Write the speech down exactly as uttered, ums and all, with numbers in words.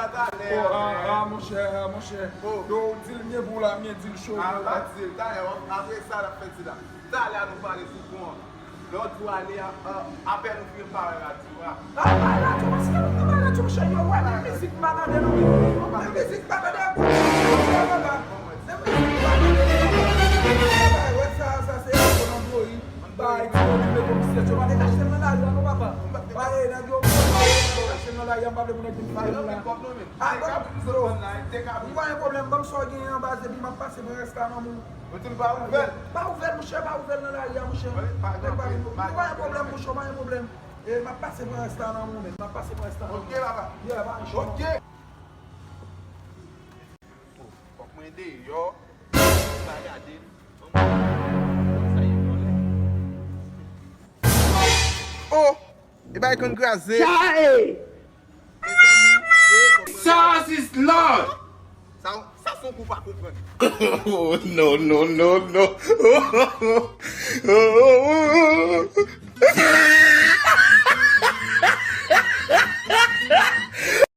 Oh, ah, ah, monchè, ah, monchè. Yo, ou di l byen pou w la, m byen di l cho pou w la. Talè, w ap, apre sa, l ap fè ti la. Talè a nou pale sou pon an. Lè w di w ale a, a, apèn ou fin pare radyo a. Ah, bay radyo, paske nou pa bay radyo, monchè, yo, wè, menm mizik m pa tande, non, menm mizik m pa tande, papa. Menm mizik m pa tande, papa. Wè sa, sa se radyo nan Florid. Bay, ti yo, li mete misye, yo pa te kache m nan lari a, non, papa. Bay, nèg yo, yo pa te kache m nan lari a, m pa vle pou nèg vin fayi la. Ah, bon, m pa gen pwoblèm, ban m sa w genyen an, baz, epi m ap pase pran rès la nan men w. Ou di m pa ouvè l? Pa ouvè l, monchè, pa ouvè l nan lari a, monchè. Nèg pa vin, ou pa gen pwoblèm, monchè, ou pa gen pwoblèm. E m ap pase pran rès la nan men w, men m ap pase pran rès la nan men w. Ok, papa. Yeah, pa gen chwa. Ok. Oh, fòk mwen deyò. Pa gade m. Sa ye vòlè. Oh, e bay konn kraze. Chae! Sauce is Lord! Sa, sa se yon kou pa konprann. Oh, no, no, no, no.